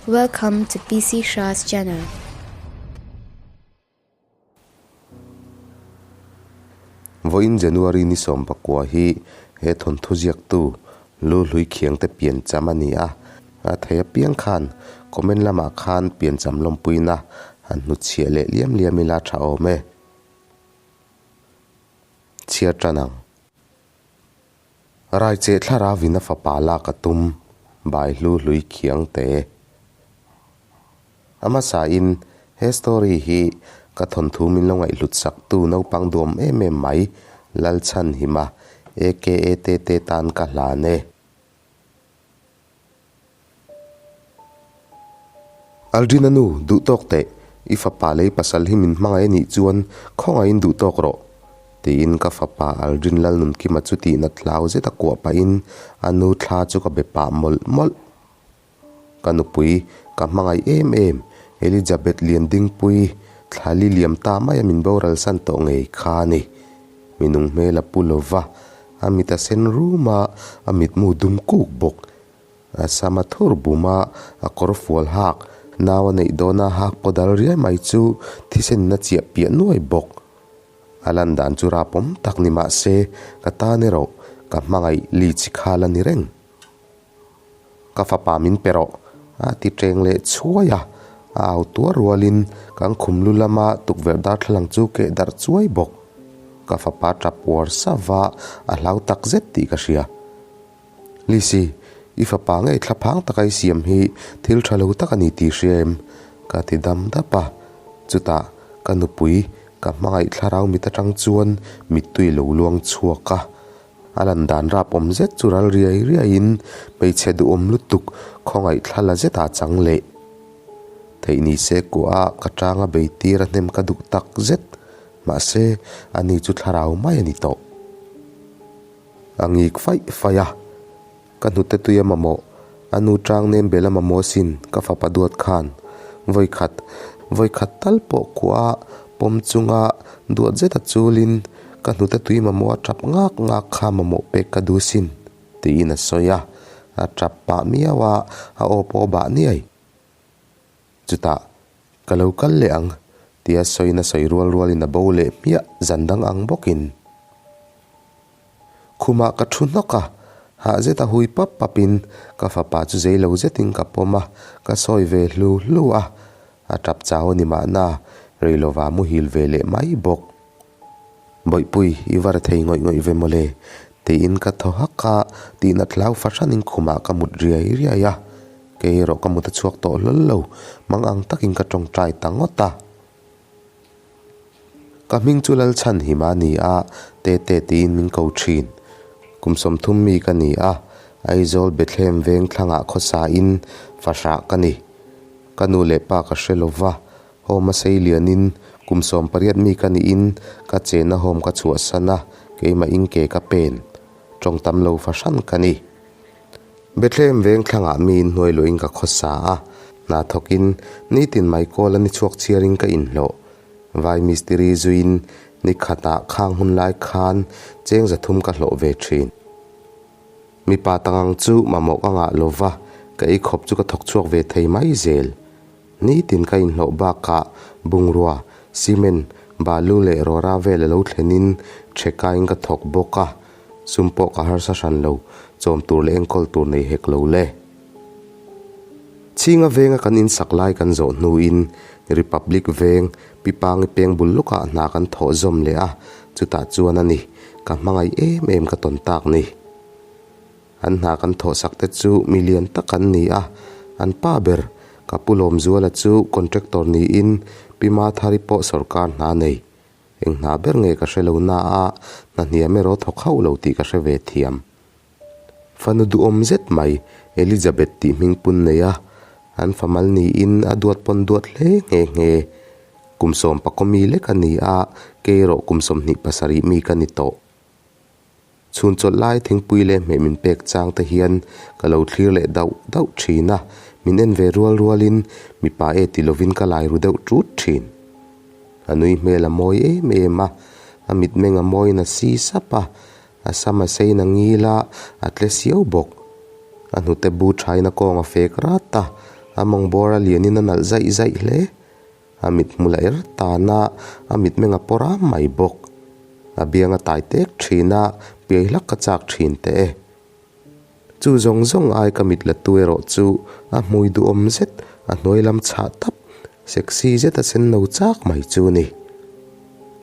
Welcome to PC Shah's channel. Vawiin January ni 19 hi he thawnthu ziaktu Lu Hlui Khiangte piancham a ni a, a thei apiang khan comment lamah khan piancham lawmpuina han hnutchhiah leh liam liam ila tha awm e. Chhiar tan ang. Rai che thlarau in a fapa lak a tum, bai hlu hlui khiang te. A hmasa in he story hi ka thawnthu min lo ngaihhlut sak tu naupang duam em em mai Lalchhanhima aka Tete tan ka hlan e. Aldrina nu, duh tawk teh, i fapa lei pasal hi min hmangaih a nih chuan khawngaihin duh tawk rawh, tiin ka fapa Aldrin Lalnunkima chu tihna tlau zet a kuah pahin a nu thla chu ka be pah mawlh mawlh. Ka nupui, ka hmangaih em em, Elizabeth Liandingpui, thla li liam ta maia min boral san tawh ngei kha a ni. Minung hmel a pu lova, a mit a sen rum a, a mitmu dum kuk bawk. A sam a thur bum a, a kawr fual hak, nau a neih dawna hak pawh dal riai mai chu thisen in a chiah piah nuai bawk. A lan dan chu rapawm tak ni mah se, ka tan erawh ka hmangaih li chi khal a ni reng. Ka fapa min pe rawh, a ti ṭeng leh chhuai a, a au tuar rualin kan khum lu lama tukverh darthlalang chu keh darh chuai bawk. Ka fapa ṭap uar sava a hlau tak zet tih ka hria. Lisi, i fapa ngei thlaphang taka i siam hi thil ṭha lo tak a ni tih hria em? Ka ti dam dap a. Chutah ka nupui ka hmangaih thlarau mit aṭang chuan mittui lo luang chhuak a. A lan dan rap awm zet chu ral riai riaiin hmeichhe duhawm lutuk khawngaih thla la zetah chang leh. Theih ni se kuah a ka tanga bei tir a hnem ka duh tak zet. Mahse, ani chu thlarau mai a ni tawh. A ngik faih faih a, Ka hnute tui a mamawh, a nu tang nem bel a mamawh asin ka fapa duat khan vawikhat, vawikhat tal pawh kuah a pawm chunga duat zeta chulin ka hnute tui mamawh a tap ngak ngak kha mamawh pek ka duh sin tiin a sawi a, a tap pah miau a, a aw pawh a bah niai. Chutah, Ka lo kal leh ang, tia sawiin a sawi rual rualin a bo leh hmiah zan dang ang bawkin. Khumah ka thu hnawk a, hah zeta hui pap papin ka fapa chu zei lo zetin ka pawm a, ka sawi ve hlu hlu a, a tap chau a ni mahna, rei lova muhil ve leh mai bawk. Bawihpui, i va rethei ngawih ngawih ve mawle, tiin ka thaw hak a, tihna thlau fahranin khumah ka mut riai riai a, kei erawh ka mut a chhuak tawh hlawl lo, mang ang takin ka tawngtai ta ngawt a. Ka hming chu Lalchhanhima a ni a, Tete tiin min ko thin. Kum 30 mi ka ni a, Aizawl Bethlehem veng thlangah khawsain fahrah ka ni. Ka nu leh pa ka hre lova, Home a sei lianin kum 18 mi ka niin ka chenna home ka chhuahsan a, keimah in ke ka pen. Tawng tam lo fahran ka ni. Bethlehem veng thlangah mi in hnuai luahin ka khawsa a, hna thawkin nitin mai kawl a ni chhuak chhiarin ka inhlawh. Vai mistiri zuiin ni khatah khang hun lai khan cheng 300 ka hlawh ve thin. Mipa tangang chu mamawh ka ngah lova, ka ei khawp chu ka thawk chhuak ve thei mai zel. Nitin ka inhlawh bakah bungrua, cement, balu leh rawra vel a lo thlenin thekain ka thawk bawk a, sum pawh ka harsa hran lo, chawm tur leh enkawl tur nei hek lo le. Chhinga venga kan insak lai kan zawh hnuin Republic veng Pi Pangi peng bul lukah hna kan thawh zawm leh a, chutah chuan a ni, ka hmangaih em em ka tawn tak ni. An hna kan thawhsak te chu mi lian tak an ni a, an pa ber ka pu Lawmzuala chu contractor niin Pi Mathari pawh sawrkar hna nei. Eng hna ber nge ka hre lo na a, hna hniam erawh thawk hauh lo tih ka hre ve thiam. Fanu duhawm zet mai Elizabeth tih hming pun nei a, an famal niin a duat pawn duat hle nghe nghe. Kum 10 mi lek a ni a, kei erawh kum 27 mi ka ni tawh. Chhun chawlh lai thingpui leh hmeh min pek chang te hian ka lo thlir leh dauh dauh thin a, min en ve rual rualin mipa e ti lovin ka lai ru deuh tut thin. A nui hmel a mawi em em a, a mitmeng a mawiin a si sap a, a sam a sein a ngil a, a tle siau bawk. A hnute bu thain a kawng a fek rat a, A mawng bawr a lianin a nalh zaih zaih hle. A mit hmul a er tan a, a mitmeng a pawr am mai bawk. A biang a tai tek thin a, piai hlak ka chak thin teh e. Chu zawng zawng ai ka mit la tu erawh chu a hmui duhawm zet, a hnuai lam chhah tap, sexy zet a sen no chak mai chu a ni.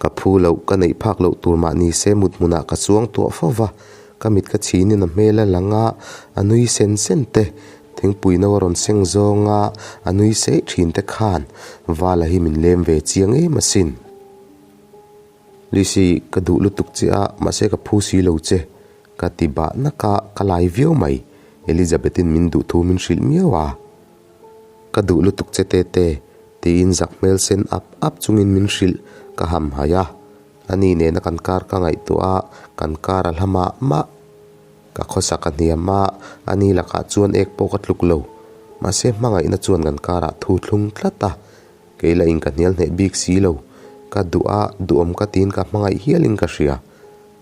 Ka phu loh, ka neih phak loh tur mah ni se mut hmunah ka chuang tuah fo va, ka mit ka chhinin a hmel a lang a, a nui sen sen te, thingpui no a rawn seng zawng a, a nui seih thin te khan Vala hi min lem ve chiang em asin. Lisi, ka duh lutuk che a, mahse ka phu si lo che. Ka ti bah nak a, ka lai viau mai. Elizabeth-in min duh thu min hrilh miau a. Ka duh lutuk che Tete, tiin zak hmel sen ap ap chungin min hrilh ka ham haih a. Ani nena kan kar ka ngaihtuah a, kan kar a hla mah mah. Ka khawsak a hniam a, ani lakah chuan ek pawh ka tluk lo. Mahse hmangaihna chuan kan karah thu thlung tlat a. Kei lah in ka hnial hneh bik si lo. Ka duh a, duhawm ka tiin ka hmangaih hialin ka hria.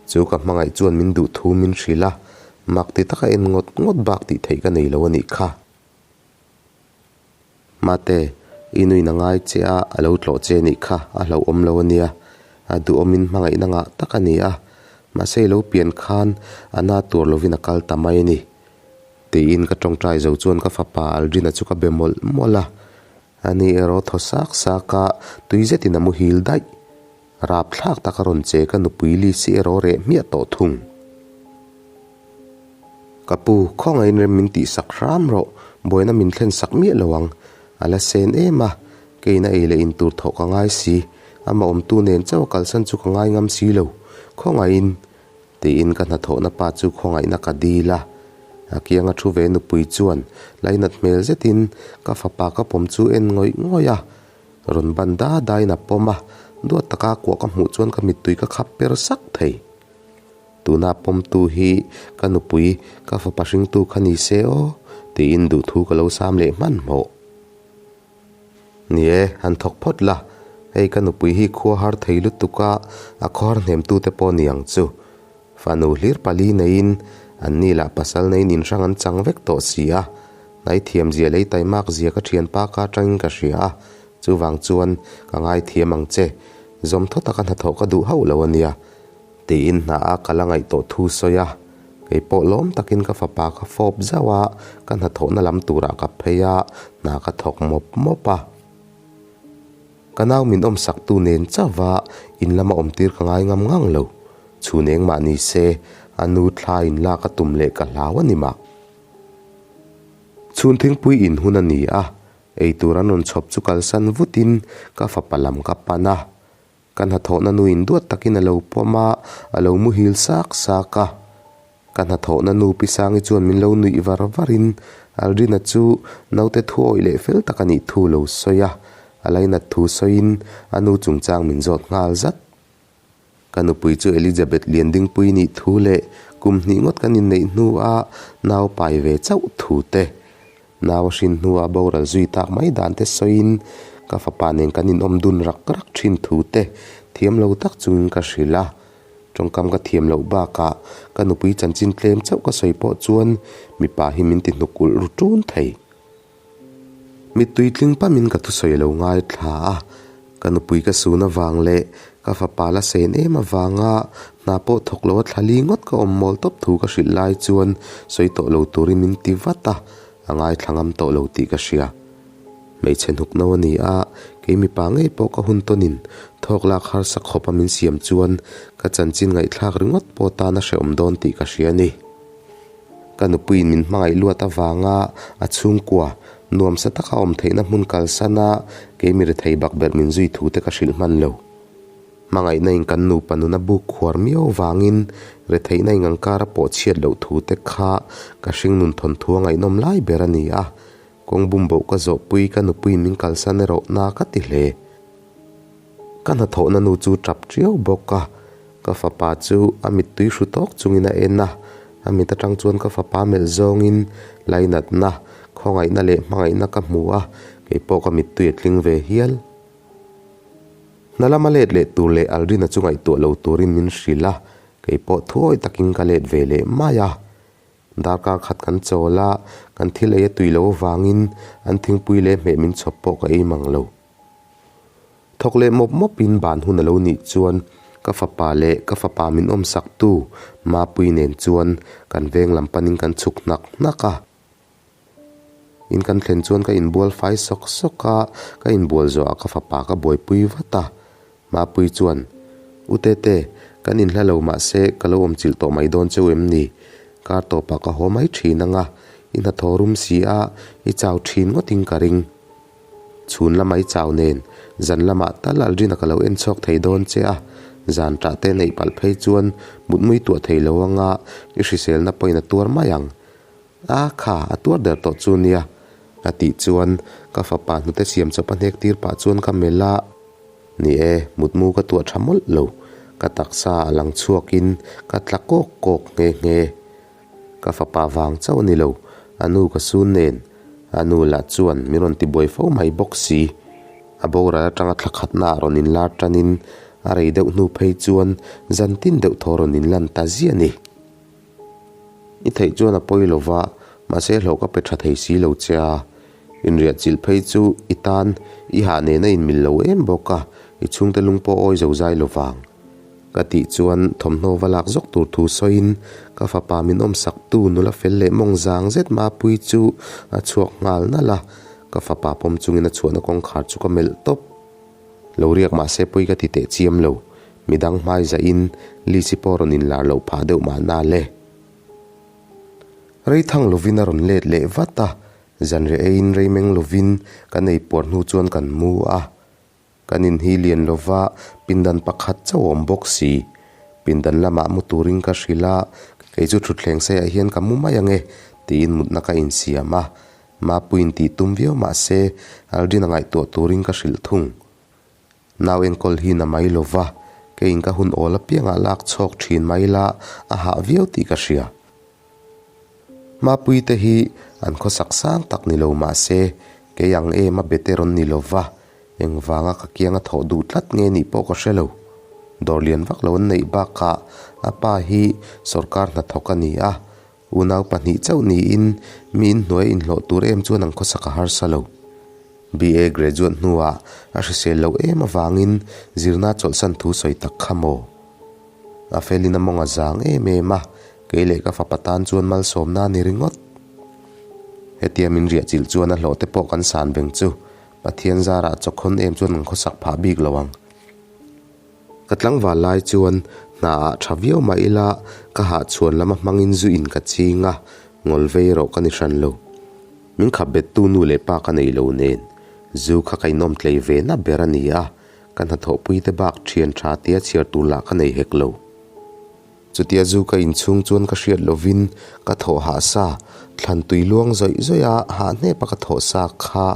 Chu ka hmangaih chuan min duh thu min hrilh a, mak ti taka en ngawt ngawt bak tih theih ka nei lo a nih kha. Mate, i nuin a ngai che a, a lo tlawh che nih kha, a hlauhawm lo a nia. A duhawmin hmangaihna ngah tak a ni a, mahse i lo pian khan a na tur lovin a kal ta mai a ni. Tiin ka tawngtai zo chuan ka fapa Aldrina chu ka be mawlh mawlh a. Ani erawh thaw sak sak a, tui zetin a muhil daih. Rapthlak tak a rawn che ka nupui Lisi erawh reh hmiah tawh thung. Ka pu, khawngaihin rem min tihsak hram rawh, buaina min thlen sak miah lo ang. A la sen em a, keiin a ei leh in tur thawh ka ngai si, amah awmtu nen chauh a kalsan chu ka ngai ngam si lo, khawngaihin. Tiin ka hnathawhna pa chu khawngaihna ka dil a. A kianga thu ve nupui chuan lainat hmel zetin ka fapa ka pawm chu en ngawih ngawih a. Rawn ban da dain a pawm a, duat taka a kuah ka hmuh chuan ka mittui ka khap per sak thei. Tuna pawmtu hi ka nupui, ka fapa hringtu kha ni se aw, tiin duhthu ka lo sam leh hmanhmawh. Ni e, han thawk phawt la, hei ka nupui hi khua har thei lutuk a, a khawhar hnemtute pawh ni ang chu. Fanu hlir pali neiin an ni lah pasal neiin inhrang an chang vek tawh si a, hnai thiam zia lei taimak zia ka thianpa ka atangin ka hria a, chuvang chuan ka ngaithiam ang che, zawm thaw taka hnathawh ka duh hauh lo a nia, tiin hna a ka la ngaih tawh thu sawi a, kei pawh lawm takin ka fapa ka fawp zauh a, ka hnathawhna lam turah ka phei a, hna ka thawk mawp mawp a. Ka nau min awmsaktu nen chauha in lama awmtir ka ngai ngam ngang lo. Chhun eng mah ni se, a nu thla in lak a tum leh ka hlau a ni mah. Chhun thingpui in hun a ni a, eitur an rawn chhawp chu kalsan vutin ka fapa lam ka pan a. Ka hnathawhna nuin duat takin a lo pawm a, a lo muhil sak sak a. Ka hnathawhna nu Pi Sangi chuan min lo nuih var varin Aldrina chu naute thu awih leh fel tak a nih thu lo sawi a, a lainat thu sawiin a nu chungchang min zawt nghal zat. Ka nupui chu Elizabeth Liandingpui nih thu leh kum hnih ngawt kan inneih hnua nau pai ve chauh thu te, nau a hrin hnua boral zui tak mai dan te sawiin ka fapa nen kan inawm dun rak rak thin thu te thiam lo tak chungin ka hrilh a. Tawngkam ka thiam loh bakah ka nupui chanchin tlem chauh ka sawi pawh chuan mipa hi min ti hnuk ulh ru tun thei. Mittui tling pamin ka thusawi a lo ngaithla a, ka nupui ka sun avang leh ka fapa la sen em avanga hna pawh thawk lo a thla li ngawt ka awm mawl tawp thu ka hrilh lai chuan sawi tawh lo turin min ti vat a, a ngaithla ngam tawh lo tih ka hria. Hmeichhe hnuk no a ni a, kei mipa ngei pawh ka hun tawnin thawk lak harsa khawpa min siam chuan ka chanchin ngaihthlak ringawt pawh tan a hrehawm dawn tih ka hria a ni. Ka nupuiin min hmangaih luat avanga a chhungkua nuamsa taka awm theihna hmun kalsan a kei mi rethei bakberh min zui thu te ka hrilh hman lo. Hmangaihna in kan nupa nuna buk khuar miau vangin retheihna in an kar a pawh chhiat loh thu te kha ka hringnun thawnthu a ngaihnawm lai ber a ni a, kawng bumboh ka zawhpui ka nupuiin min kalsan erawh na ka ti hle. Ka hnathawhna nu chu tap tiau bawk a, ka fapa chu a mittui hru tawk chungin a en a, a mit atang chuan ka fapa melh zawngin lainatna, khawngaihna leh hmangaihna ka hmu a, kei pawh ka mittui a tling ve hial. Hna lama let leh tur leh Aldrina chu ngaihtuah lo turin min hrilh a, kei pawh thuawi takin ka let ve leh mai a. Darkar khat kan chawl a, kan thil ei a tui loh avangin an thingpui leh hmeh min chhawp pawh ka ei mang lo. Thawk leh mawp mawpin ban hun a lo nih chuan ka fapa leh ka fapa min awmsaktu Mapui nen chuan kan veng lam panin kan chhuk hnak hnak a. In kan thlen chuan ka inbual fai sawk sawk a, ka inbual zawhah ka fapa ka buaipui vat a. Mapui chuan, U Tete, kan inhla lo mahse ka lo awm chilh tawh mai dawn cheu em ni? Kar tawpah ka haw mai thin ang a, i hnathawh rum si a, i chau thin ngawtin ka ring. Chhun lamah i chau nen, zan lamah tal Aldrina ka lo en chhuak thei dawn che a, zan ṭah te neih palh phei chuan mutmui tuah thei lo anga i hriselna pawhin a tuar mai ang. A kha, a tuar der tawh chu nia, a tih chuan ka fapa hnute siam chawp a hnek tir pah chuan ka melh a. Ni e, mutmu ka tuah tha mawlh lo, ka taksa a lang chhuakin ka tla kawk kawk nghe nghe. Ka fapa vang chauh a ni lo, a nu ka sun nen, a nu lah chuan min rawn tibuai fo mai bawk si. A boral atanga thla khatna ah rawn inlar tanin a rei deuh hnu phei chuan zan tin deuh thaw rawn inlan ta ziah a ni. I theih chuan a pawi lo va, mahse hlauh ka pe tha thei si lo che a. Inriah chilh phei chu i tan i hah nena inmil lo em bawk a, i chhungte lung pawh awi zo zai lo vang. Ka tih chuan thawmhnaw va lak zawk tur thu sawiin ka fapa min awmsaktu nula fel leh mawng zang zet Mapui chu a chhuak nghal nalh a, ka fapa pawm chungin a chhuahna kawngkhar chu ka melh tawp. Lo riak mahse pawi ka ti teh chiam lo, midang hmai zahin Lizzy pawh rawn inlar loh phah deuh mahna le. Rei thang lovin a rawn let leh vat a, zanriah eiin rei meng lovin kan ei puar hnu chuan kan mu a. Kan in hi lian lova pindan pakhat chauh a awm bawk si. Pindan lamah mu turin ka hrilh a, kei chu thutthleng saiah hian ka mu mai ang e tiin mutna ka insiam a. Mapuiin tih tum viau mah se, Aldrin a ngaihtuah turin ka hrilh thung. Nau enkawl hi na mai lo va, keiin ka hun awl apiangah lak chhawk thin mai la a hah viau tih ka hria. Mapui te hi an khawsak sang tak ni lo mah se, kei ang em a bete rawn ni lo va, engvanga ka kianga thawh duh tlat nge nih pawh ka hre lo. Dawr lian vak lo an neih bakah a pa hi sawrkar hnathawk a ni a, Unau pahnih chauh niin mi inhnuai inhlawh tur em chuan an khawsak a harsa lo. BA graduate hnuah a hrisel loh em avangin zirna chawlhsan thu sawi tak kha maw? A felin a mawng a zang em em a, kei leh ka fapa tan chuan malsawmna a ni ringawt. Hetia min riah chilh chuan a hlawh te pawh kan san veng chu Pathian zarah chawkhawn em chuan kan khawsak phah bik lo ang. Ka tlangval lai chuan hna ah tha viau mah ila ka hahchhuan lama hmangin zu in ka ching a, ngawl vei erawh ka ni hran lo. Min khap bettu nu leh pa ka nei lo nen zu kha ka inawm tlei ve na ber a ni a, ka hnathawhpui te bak thian tha tia chhiar tur lah ka nei hek lo. Chutia zu ka inchhung chuan ka hriat lovin ka thawh hah sa, thlan tui luang zawih zawih a, hah hnep a ka thawh sa kha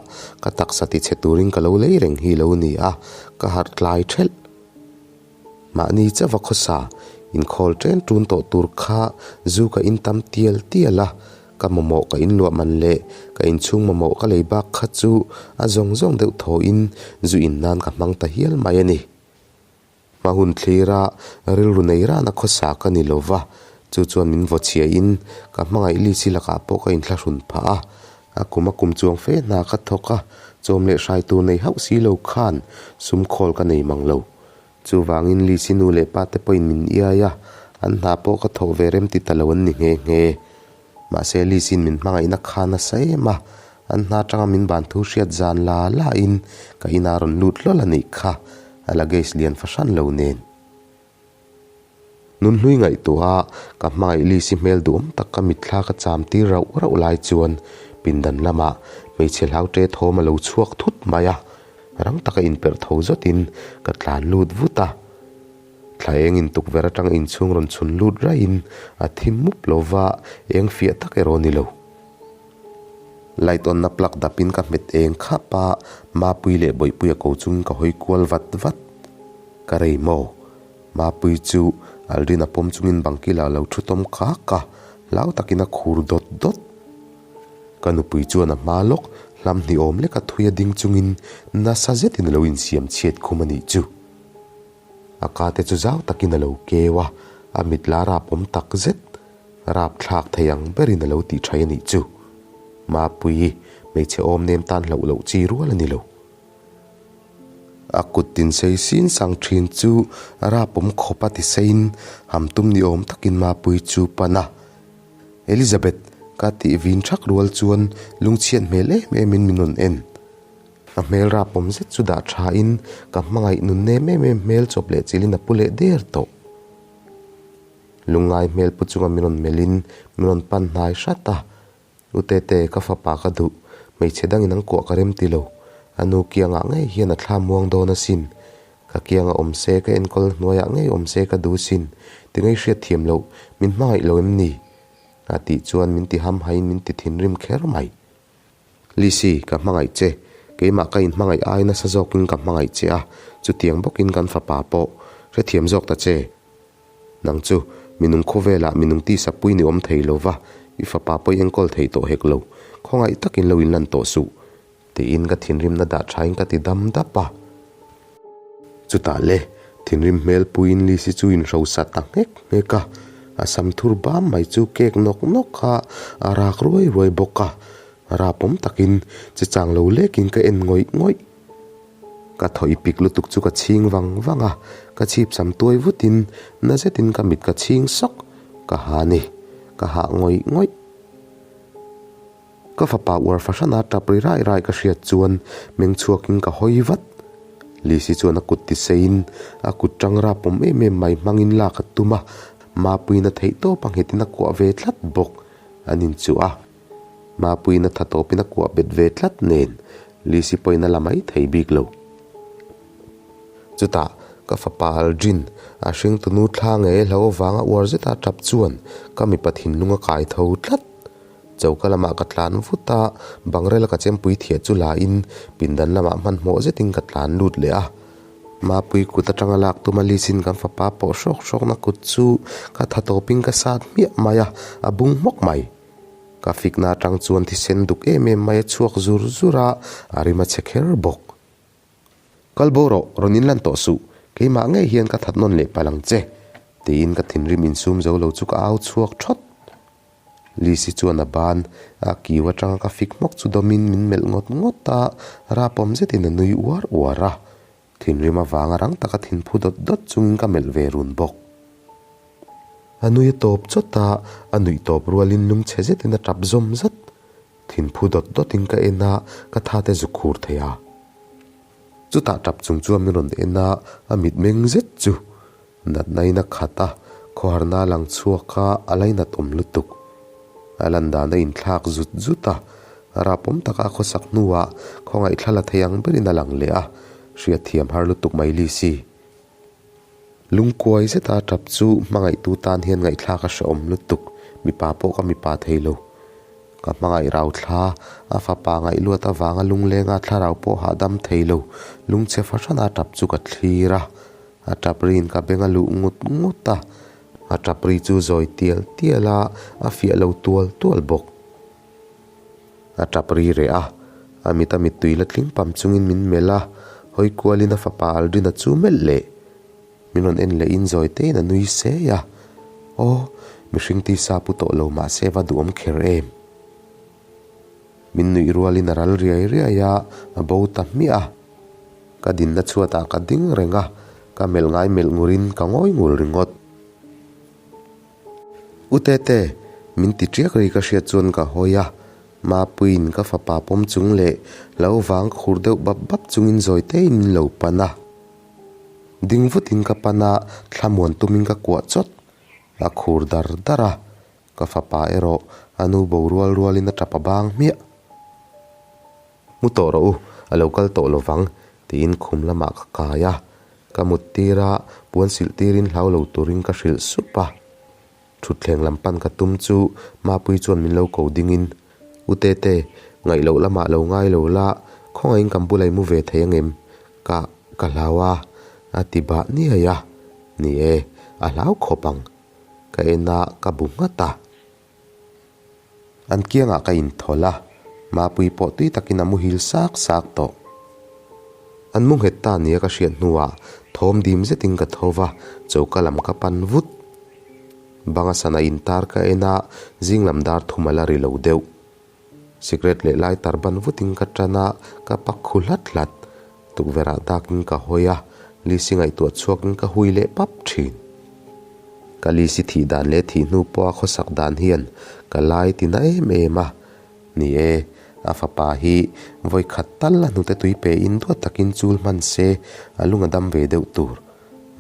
ka taksa tichhe turin ka lo lei reng hi lo ni a, ka harh tlai thelh. Mahni chauha khawsa inkhawl ṭen ṭun tawh tur kha zu ka in tam tial tial a, ka mamawh ka inluah man leh ka inchhung mamawh ka lei bak kha chu a zawng zawng deuh thawhin zu in nan ka hmang ta hial mai a ni. Hma hun thlira rilru nei rana khawsa ka ni lo va, chu chuan min vaw chhiahin ka hmangaih Lisi lakah pawh ka inthlahrun phah a. A kum a kum chuang fe hna ka thawk a, chawm leh hrai tur nei hauh si lo khan sum khawl ka nei mang lo. Chuvangin Lisi nu leh pa te pawhin min iai a, an hna pawh ka thawh ve rem ti ta lo an ni nghe nghe. Mahse Lisi'n min hmangaihna kha nasa em a, an hna atanga min ban thu hriat zan la la in ka inah rawn lut hlawl a nih kha, a luggage lian fahran lo nen. Nunhlui ngaihtuah a ka hmangaih Lisi hmel duhawm tak ka mitthla ka cham tir rauh rauh lai chuan pindan lamah hmeichhe hlau ṭe thawm a lo chhuak thut mai a, rang taka inperh tho zawtin ka tlan lut vut a. Thla eng in tukverh atang inchhung rawn chhun lut raihin a thim mup lo va, eng fiah tak erawh a ni lo. Light on na plug dapin ka hmet eng khap a, Mapui leh Bawihpuia ko chungin ka hawi kual vat vat. Ka rei maw? Mapui chu Aldrin a pawm chungin bangkila a lo thu tawm kak a, hlau takin a khur dawt dawt. Ka nupui chuan a hma lawk hlam hniawm leka thui a ding chungin nasa zetin a lo insiam chhiat khum a nih chu. A ka te chu zau takin a lo keu a, a mit la rap awm tak zet. Rapthlak thei ang berin a lo tih thaih a nih chu. Mapuii, hmeichhe awm nem tan hlauh loh chi rual a ni lo. A kut tin sei sin sang thin chu rapawm khawp a ti seiin ham tum ni awm takin Mapuii chu pan a. Elizabeth, ka tih vin thak rual chuan lungchhiat hmel em emin min rawn en. A hmel rapawm zet chu dah thain ka hmangaih nun nem em em hmel chawp leh chilhin a pu leh der tawh. Lungngai hmel pu chunga min rawn melhin min rawn pan hnai hrat a, U Tete, ka fapa ka duh, hmeichhe dangin an kuah ka rem ti lo, a nu kiangah ngei hian a thla muang dawn asin, ka kianga awm se ka enkawl hnuaiah ngei awm se ka duh sin, ti ngei hriat thiam loh, min hmangaih lo em ni? A tih chuan min ti hamhaiin min ti thinrim kher mai. Lisi, ka hmangaih che. Keimah ka inhmangaih ai nasa zawkin ka hmangaih che a, chutiang bawkin kan fapa pawh hrethiam zawk ta che. Nang chu, minung khawvelah minung tisa pui ni awm thei lo va, i fapa pawh i enkawl thei tawh hek lo. Khawngaih takin lo inlan tawh suh, tiin ka thinrimna dah thain ka ti dam dap a. Chutah le, thinrim hmel puiin Lisi chu inhrosa ta nghek nghek a, a sam thur bam mai chu kek nawk nawk a, a rak ruai ruai bawk a, rapawm takin che chang lo lekin ka en ngawih ngawih. Ka thaw i pik lutuk chu ka chhing vang vang a, ka chhip sam tuai vutin na zetin ka mit ka chhing sawk, ka ha ni, ka hah ngawih ngawih. Ka fapa uar fahrana tap ri rai rai ka hriat chuan meng chhuakin ka hawi vat. Lisi chuan a kut tiseiin a kut tang rapawm em em mai hmangin lak a tum a, Mapuiin a theih tawp a nghetin a kuah ve tlat bawk. An inchuh a, Mapuiin a tha tawpin a kuah bet ve tlat nen Lisi pawhin a la mai thei bik lo. Chutah ka fapa Aldrin a hringtunu thla ngei hlo avanga uar zeta tap chuan ka mipa thinlung a kai tho tlat. Choka lamah ka tlan vut a, bangrela ka chempui thiah chu la in pindan lamah hmanhmawh zetin ka tlan lut leh a. Mapui kut atanga lak tuma Lisin kan fapa pawh hrawk hrawkna kut chu ka tha tawpin ka sat hmiah mai a, a bung hmawk mai. Ka fikna atang chuan thisen duk em em mai a chhuak zur zur a, a rim a chhe kher bawk. Kal bo rawh, rawn inlan tawh suh, keimah ngei hian ka that nawn leh palh ang che, tiin ka thinrim insum zo lo chu ka au chhuak thawt. Lisi chuan a ban a kiu atanga ka fik hmawk chu dawmin min melh ngawt ngawt a, rapawm zetin a nui uar uar a. Thinrim avanga rang taka thinphu dawt dawt chungin ka melh ve run bawk. A nui a tawp chawt a, a nuih tawp rualin lungchhe zetin a tap zawm zat. Thinphu dawt dawtin ka en a, ka tha te zu khur thei a. Chutah tap chung chuan min rawn en a, a mitmeng zet chu Natna in a khat a, khawharna a lang chhuak a, a lainat awm lutuk. A lan dan a inthlak zut zut a, rapawm taka a khawsak hnuah khawngaih thla la thei ang berin a lang leh a, hriatthiam har lutuk mai li si. Lungkuai zeta tap chu hmangaihtu tan hian ngaihthlak a hrehawm lutuk, mipa pawh ka mipa thei lo. Ka hmangaih rau thla, a fapa ngaihluat avanga lunglenga thlarau pawh hahdam thei lo, lungchhe fahrana tap chu ka thlir a. A tap riin ka beng a luh ngut ngut a, a tap ri chu zawi tial tial a, a fiah lo tual tual bawk. A tap ri reh a, a mit a mittui la tling pam chungin min melh a, hawi kualin a fapa Aldrin-a chu melh leh. Min rawn en lehin zawi tein a nui sei a, Aw, mihring tisa pu tawh lo mahse va duhawm kher em? Min nuih rualin a ral riai riai a, a bo ta hmiah a. Ka dinna chhuatah ka ding reng a, ka melh ngai melh ngurin ka ngawi ngul ringawt. U Tete, min ti ṭiak ri ka hriat chuan ka hawi a, Mapuiin ka fapa pawm chung leh lo vang khur deuh bap bap chungin zawi tein min lo pan a. Ding vutin ka pan a, thlamuan tumin ka kuah chawt. A khur dar dar a, Ka fapa erawh a nu bo rual rualin a tap a bang hmiah. Mu tawh rawh u, a lo kal tawh lo vang, tiin khum lamah ka kai a. Ka mut tir a, puan silh tirin hlau lo turin ka hrilh sup a. Thutthleng lam pan ka tum chu Mapui chuan min lo ko dingin, U Tete, ngaih loh lamah lo ngai lo la, khawngaihin kan bulah i mu ve thei angem? Ka, ka hlau a, a ti bah niai a. Ni e, a hlau khawp ang. Ka en a, ka bu nghat a. An kiangah ka inthawlh a, Mapui pawh tui takin a muhil sak sak tawh. An mu nghet ta nia ka hriat hnuah thawm dim zetin ka tho va, choka lam ka pan vut. Banga sana intar ka en a, zinglam dar thum a la ri lo deuh. Sikret leh lighter ban vutin ka tan a, ka pak khu hlat hlat. Tukverh ah dakin ka hawi a, Lisi ngaihtuah chhuakin ka hui leh pap thin. Ka Lisi thih dan leh thih hnu pawha khawsak dan hian ka lai ti na em em a. Ni e, a fapa hi vawi khat tal a hnute tui pe in duat takin chul hman se a lung a dam ve deuh tur.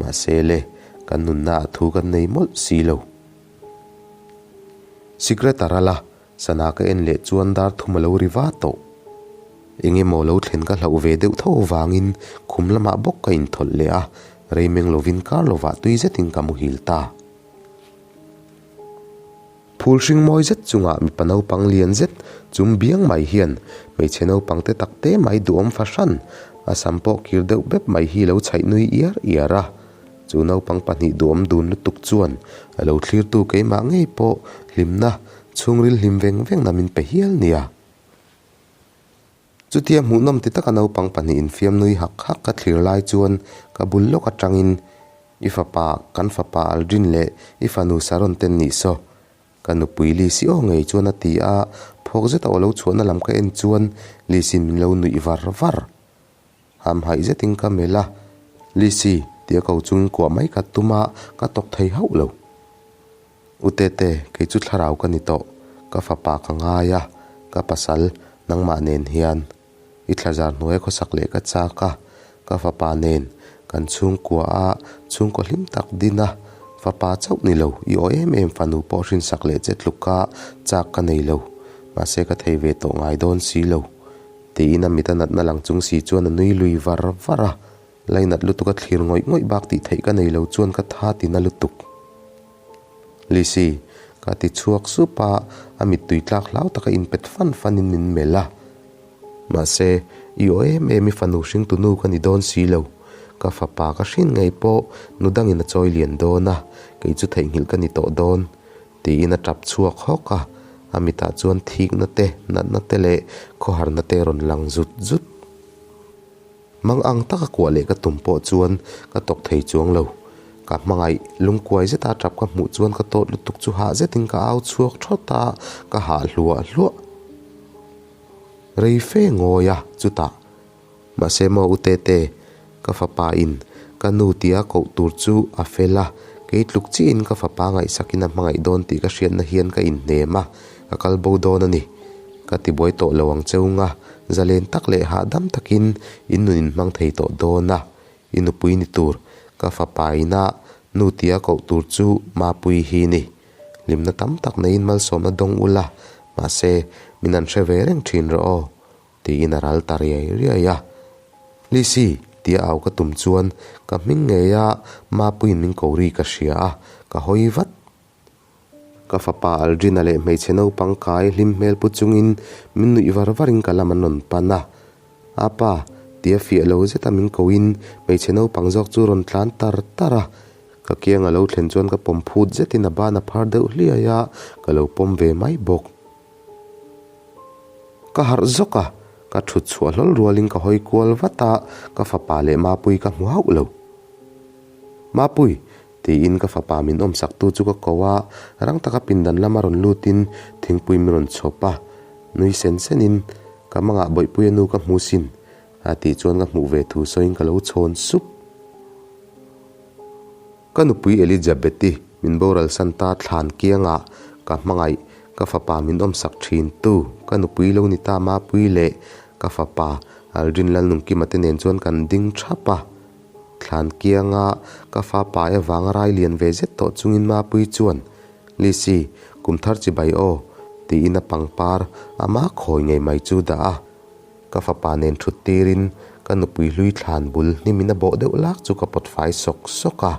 Mahse le, kan nunna ah thu kan nei mawlh si lo. Sikret a ral a, Sana ka en leh chuan dar thum a lo ri va tawh. Eng emaw lo thlen ka hlauh ve deuh tho avangin khum lamah bawk ka inthawlh leh a, rei meng lovin kar lovah tui zetin ka muhil ta. Phul hring mawi zet chungah mipa naupang lian zet chum biang mai hian hmeichhe naupang te tak te mai duhawm fahran a sam pawh kir deuh bep mai hi lo chhaih nui iar iar a. Chu naupang pahnih duhawm dun lutuk chuan a lo thlirtu keimah ngei pawh hlimna Chhungril hlim veng veng na min pe hial nia. Chutia hmuhnawm ti taka naupang pahnihin fiam nui hak hak ka thlir lai chuan ka bul lawk atangin I fapa, kan fapa Aldrin leh i fanu Saron ten nih saw. Ka nupui Lisi aw ngei chuan a ti a, phawk zeta aw lo chhuahna lam ka en chuan Lisi'n min lo nuih var var. Hamhaih zetin ka melh a, Lisi tia ko chungin kuah mai ka tum a, ka tawk thei hauh lo. U Tete, kei chu thlarau ka ni tawh, ka fapa ka ngai a, ka pasal, nangmah nen hian. I thlazar hnuaia khawsak leh ka chak a, ka fapa nen kan chhungkua a, chhungkaw hlim tak din a, fapa chauh ni lo, i aw em em fanu pawh hrinsak leh che tluk a chak ka nei lo, mahse ka thei ve tawh ngai dawn si lo, tiin a mit a natna lang chung si chuan a nui lui var var a. Lainat lutuk a thlir ngawih ngawih bak tih theih ka nei lo chuan ka tha ti na lutuk. Lisi, ka ti chhuak sup a, a mittui tlak hlau taka inpet fan fanin min melh a. Mahse, i aw em em i fanu hringtu nu ka ni dawn si lo. Ka fapa ka hrin ngei pawh nu dangin a chawi lian dawn a, kei chu theihnghilh ka ni tawh dawn, tiin a tap chhuak hawk a. A mitah chuan thikna te, natna te leh khawharna te rawn lang zut zut. Mang ang taka kuah leh ka tum pawh chuan ka tawk thei chuang lo. Ka hmangaih lungkuai zeta tap ka hmuh chuan ka tawt lutuk chu hah zetin ka au chhuak thawt a, ka hah hluah hluah. Rei fe ngawi a, chutah, Mahse maw u Tete, ka fapa in ka nu tia koh tur chu a fel a, kei tluk chiahin ka fapa ngaihsakin a hmangaih dawn tih ka hriatna hian ka inhnem a, ka kal bo dawn a ni. Ka ti buai tawh lo ang cheu nga, zalen tak leh hahdam takin in nun in hmang thei tawh dawn a, i nupui ni tur, ka fapa ina nu tia koh tur chu Mapuii hi ni. Hlimna tam tak neiin malsawmna dawng ula, mahse, min an hre ve reng thin rawh aw, tiin a ral ta riai riai a. Lisi, tia au ka tum chuan ka hming ngeia Mapuiin min ko ri ka hria a, ka hawi vat. Ka fapa Aldrina leh hmeichhe naupang kai hlim hmel pu chungin min nuih var varin ka lam an rawn pan a. Apa, tia fiah lo zeta min koin hmeichhe naupang zawk chu rawn tlan tar tar a. Ka kiang a lo thlen chuan ka pawm phut zetin a ban a phar deuh hliai a, ka lo pawm ve mai bawk. Ka harh zawk a, ka thut chhuah hlawl rualin ka hawi kual vat a, ka fapa leh Mapui ka hmu hauh lo. Mapui, Tiin ka fapa min awmsaktu chu ka ko a, rang taka pindan lama rawn lutin thingpui min rawn chhawp a, nui sen senin ka mangah bawihpuia nu ka hmu sin a tih chuan ka hmuh ve thu sawiin ka lo chhawn sup. Ka nupui Elizabeth-i min boral san ta thlan kiangah ka hmangaih ka fapa min awmsak thin tu ka nupui lo ni ta Mapui leh ka fapa Aldrin Lalnungkima te nen chuan kan ding thap a. Thlan kianga ka fa pai avanga rai lian ve zet tawh chungin Mapui chuan, Lisi, kum thar chi bai aw, tiin a pangpar ama khawi ngei mai chu dah a. Ka fapa nen thut tirin ka nupui hlui thlan bul hnimin a bawh deuh lak chu ka pawt fai sawk sawk a.